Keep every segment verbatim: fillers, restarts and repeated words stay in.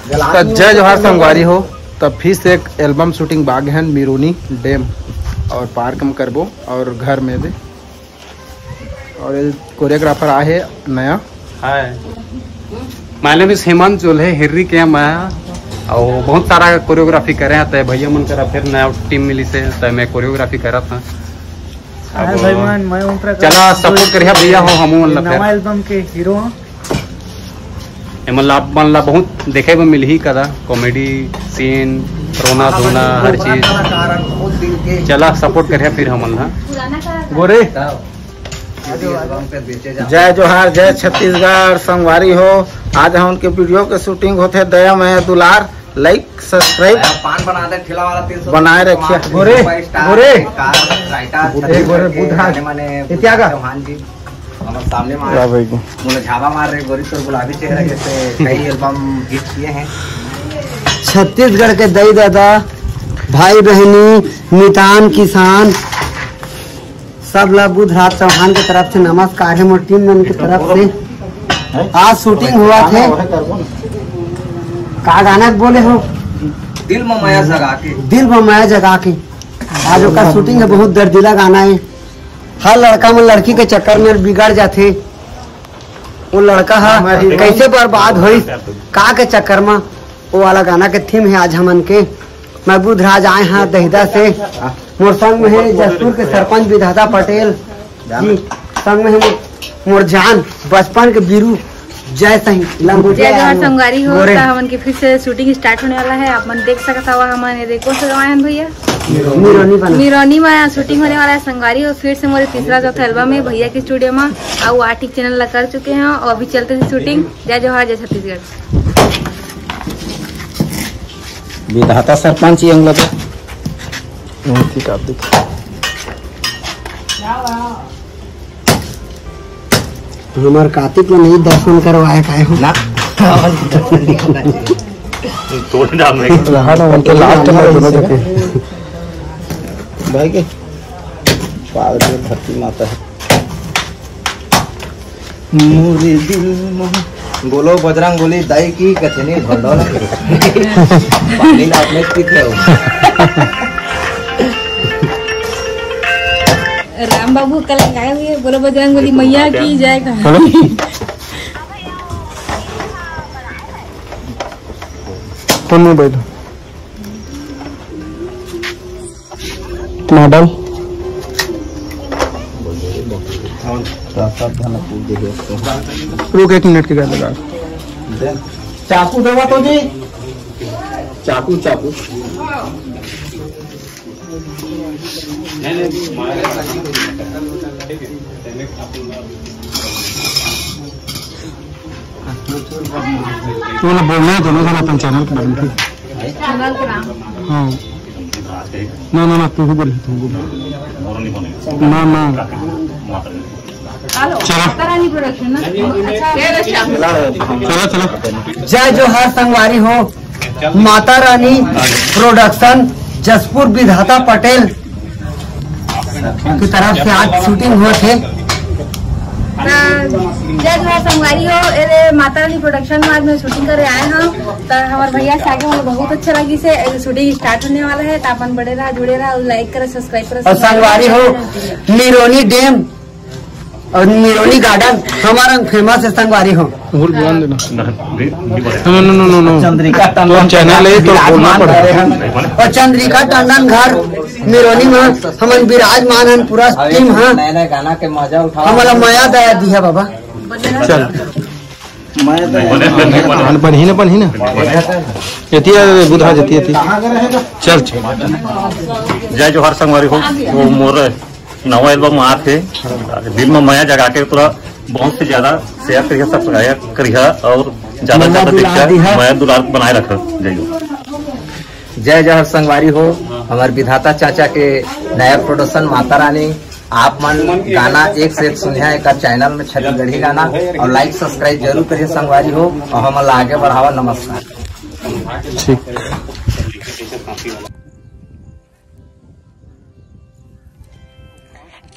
तो जय जोहार संगवारी हो। तो फिर से एक एल्बम शूटिंग बाग है मिरोनी डैम और पार्क में करबो और घर में भी। और ये कोरियोग्राफर आए है नया। हाय, my name is Hemant Jolhe, Hirri के मैं। और बहुत सारा कोरियोग्राफी करे हैं, तो भैया मन करा फिर नया टीम मिली से, तो मैं कोरियोग्राफी करत था। हाय अब भाई मन, मैं ओम प्रकाश। चला सपोर्ट करिया भैया हो, हमू मन ला नवा फिर। एल्बम के हीरो हूँ। एमन ला, आप मन ला बहुत देखे बर मिलही कदा, कॉमेडी सीन, रोना धोना, हर चीज। चला सपोर्ट करिया फिर हमन ला। गोरे। जय जोहार, जय छत्तीसगढ़ संगवारी हो। आज हमन के वीडियो के शूटिंग होथे, दया मया दुलार, लाइक सब्सक्राइब पान बना दे, ठेला वाला तीन सौ बनाए रखिए। गोरे, गोरे। राइटर गोरे, गोरे, बुधराज। माने ये क्या का? चौहान जी। हमर सामने मार ला भाई को। मुझे झाबा मार रहे, गोरी तोर गुलाबी चेहरा जैसे कई एल्बम हिट किए हैं। छत्तीसगढ़ के दई दादा, भाई बहनी, मितान किसान, सब ला बुधराज चौहान के तरफ से नमस्कार है, मोर टीम मन के तरफ से। आज शूटिंग हुआ थे, का गाना बोले हो? दिल में माया जगा के। दिल में माया जगा के। आज ओकर शूटिंग है, बहुत दर्दीला गाना है। हर लड़का मन लड़की के चक्कर में बिगड़ जाथे। वो लड़का हा कैसे बर्बाद होइस, का के चक्कर में, वो वाला गाना के थीम है आज हमन के। मैं बुधराज आए हाँ दहिदा से, मोर संग में है जशपुर के सरपंच विधाता पटेल जी, संग में है मोर, मोर जान बचपन के बीरू जय सही लंगोटिया जय जोहार राम संगवारी हो। गोरे। त हमन के फिर से शूटिंग स्टार्ट होने वाला है। आप मन देख सकत हवा, हमन ये देखो से आए हैं भैया। मिरोनी बना। मिरोनी में शूटिंग होने वाला है संगवारी हो। फिर से मोरे तीसरा चौथा एल्बम है भैया के स्टूडियो में, और वो आर्टिक चैनल ला कर चुके हैं और अभी चलते हैं शूटिंग। जय जोहार, जय छत्तीसगढ़। विधाता सरपंच ये हम लोग। ठीक आप देख। हमार कार्तिक में नहीं दर्शन करवाए काहे हो? ना। तोड़ डाल रहे हैं। रहा ना, उनके लास्ट में दोनों जगह। भाई के पागल धरती माता है। मोरे दिल में बोलो बजरंग बली दाई की कथनी भंडोल। पानी ना अपने पीते हो। राम बाबू कल गाए हुए, बोलो बजरंग बली मैया की जय का। हेलो। कौन मोबाइल? मॉडल। रुक, एक मिनट के गाड़ी लगा। चाकू देवा तो जी, चाकू, चाकू। तू ना बोलना है दोनों जन अपन चैनल के बारे में, ठीक? चैनल के नाम। हाँ। ना, ना, ना, तू ही बोल, तू बोल। ना, ना। हेलो, चलो। माता रानी प्रोडक्शन ना? अच्छा। चलो, चलो। जय जोहार संगवारी हो। माता रानी प्रोडक्शन जशपुर विधाता पटेल की तरफ से आज शूटिंग हुआ थे। त जय जोहार संगवारी हो, एरे माता रानी प्रोडक्शन में आज मैं शूटिंग करे आए हूँ। तो हमारे भैया से आके मुझे बहुत अच्छा लगी से शूटिंग स्टार्ट होने वाला है। तो अपन बड़े रहा, जुड़े रहा, लाइक करो, सब्सक्राइब करो। और संगवारी हो, निरोनी डैम और निरोनी गार्डन हमारा फेमस है संगवारी हो। भूल बुलान देना। ना, नहीं, नहीं बोले। नो, नो, नो, नो, नो। चंद्रिका टंडन तो चैनल है, तो बोलना पड़ेगा। नहीं बोले। और चंद्रिका टंडन घर निरोनी में हमन विराजमान हन, पूरा टीम है। नया नया गाना के मजा उठाओ। हमला मया दया दिया बाबा। चल। नहीं बोले, नहीं बोले। हाँ, बनही ना, बनही ना। एतिया बुधा जतिया थी। चल, चल। जय जोहार संगवारी हो, वो मोर नवा एल्बम आत हे, दिल में मया जगा के पूरा बहुत से ज्यादा शेयर करिहा, सब्सक्राइब करिहा और ज्यादा से ज्यादा मया दुलार देखिहा, दिहा। मया दुलार बनाए रखा। जय जोहार। जय जोहार संगवारी हो, हमारे विधाता चाचा के नया प्रोडक्शन माता रानी। आप मन गाना एक से एक सुनिहा एक चैनल में छत्तीसगढ़ी गाना और लाइक सब्सक्राइब जरूर करिए संगवारी हो और हमन ला आगे बढ़ावा। नमस्कार। ठीक।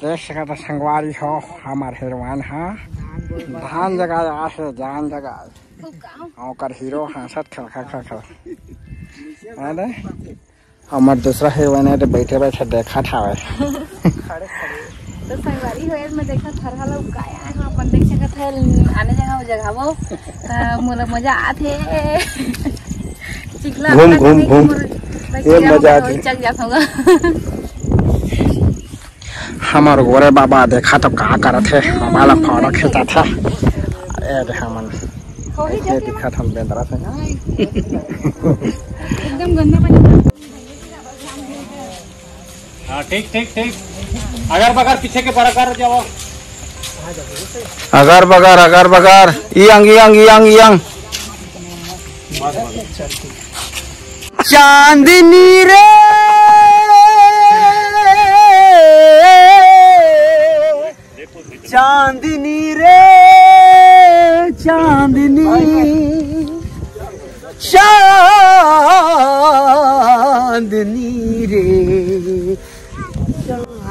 देख सकत ह संगवारी हो, हमर हेरवान ह धान जगाए आए हे, जान जगाए। ओकर हीरो हाँसत खलखा खलखा। अरे, हमर दूसरा हीरोइन हे, तो बैठे बैठे देखत हावय। तो संगवारी हो, मैं देखा थरहा लोग गाया है, अपन देख सकत है, आने जगह वो जगह वो, तो मोला मजा आत हे। चिखला घूम, अपना घूम, देख के घूम। मोर ये बच्चे मजा आत हे। चल जात होगा। हमर गोरे बाबा देखा तो का करत हे, बाबा ला फोटो खींचत हे। अरे हमन ये दिखत हम बेंदरा से। एकदम गंदा पानी। हाँ, ठीक, ठीक, ठीक। अगर बगर पीछे के बराबर जाओ। अगर बगर, अगर बगर, इयंग, इयंग, इयंग, इयंग। चांदनी रे, चांदनी रे, चांदनी, चांदनी रे, चांदनी।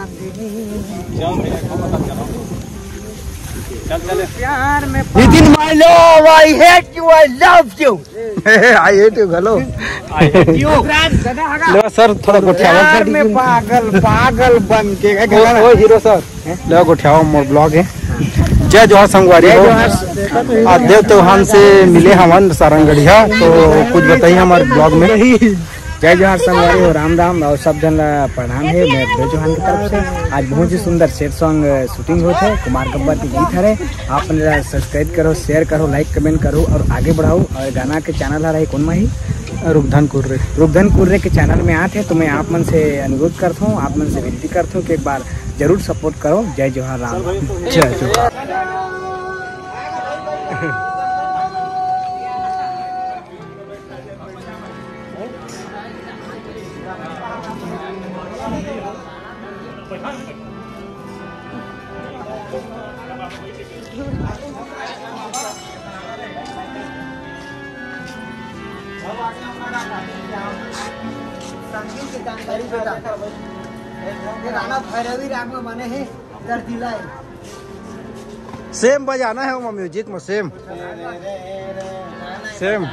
प्यार में Nitin, my love, I hate you, I love you। I hate you, hello। ले सर, थोड़ा गोठियावा प्यार सर। में पागल, पागल बन के ओ, ओ हीरो सर, ले गोठियावा, मोर ब्लॉग है। जय जोहार संगवारी हो। आज देव चौहान से मिले हमन सारंगढ़िया, तो कुछ बताइए हमारे ब्लॉग में। जय जोहार संगवारी हो, राम राम और सब जन ला प्रणाम है मैं ब्रज चौहान की तरफ से। आज बहुत ही सुंदर सैड सॉन्ग शूटिंग होत है, कुमार गब्बर के गीत हरे। आप मन ला सब्सक्राइब करो, शेयर करो, लाइक कमेंट करो और आगे बढ़ाओ। और गाना के चैनल हरे कौन माही? रुकधन कुर्रे। रुकधन कुर्रे के चैनल में आत है, तो मैं आप मन से अनुरोध करता हूँ, आप मन से विनती करता हूँ कि एक बार जरूर सपोर्ट करो। जय जोहार, राम राम। जय जोहार। संगीत के जानकारी बेटा, ये गाना भैरवी राग में बने हे, दर्दिला हे। सेम बजाना है वो म्यूजिक में, सेम। सेम।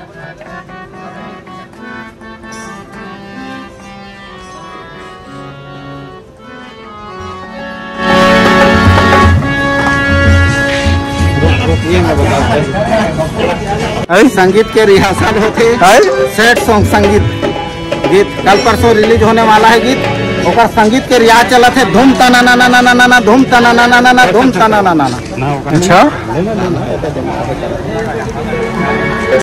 अरे, संगीत के रिहर्सल होथे। अरे? सैड सॉन्ग संगीत गीत, कल परसों रिलीज होने वाला है गीत, ओकर संगीत के रियाज चलत है, धूम तना ना ना ना ना ना ना, धूम तना ना ना ना ना, धूम तना ना ना ना। अच्छा।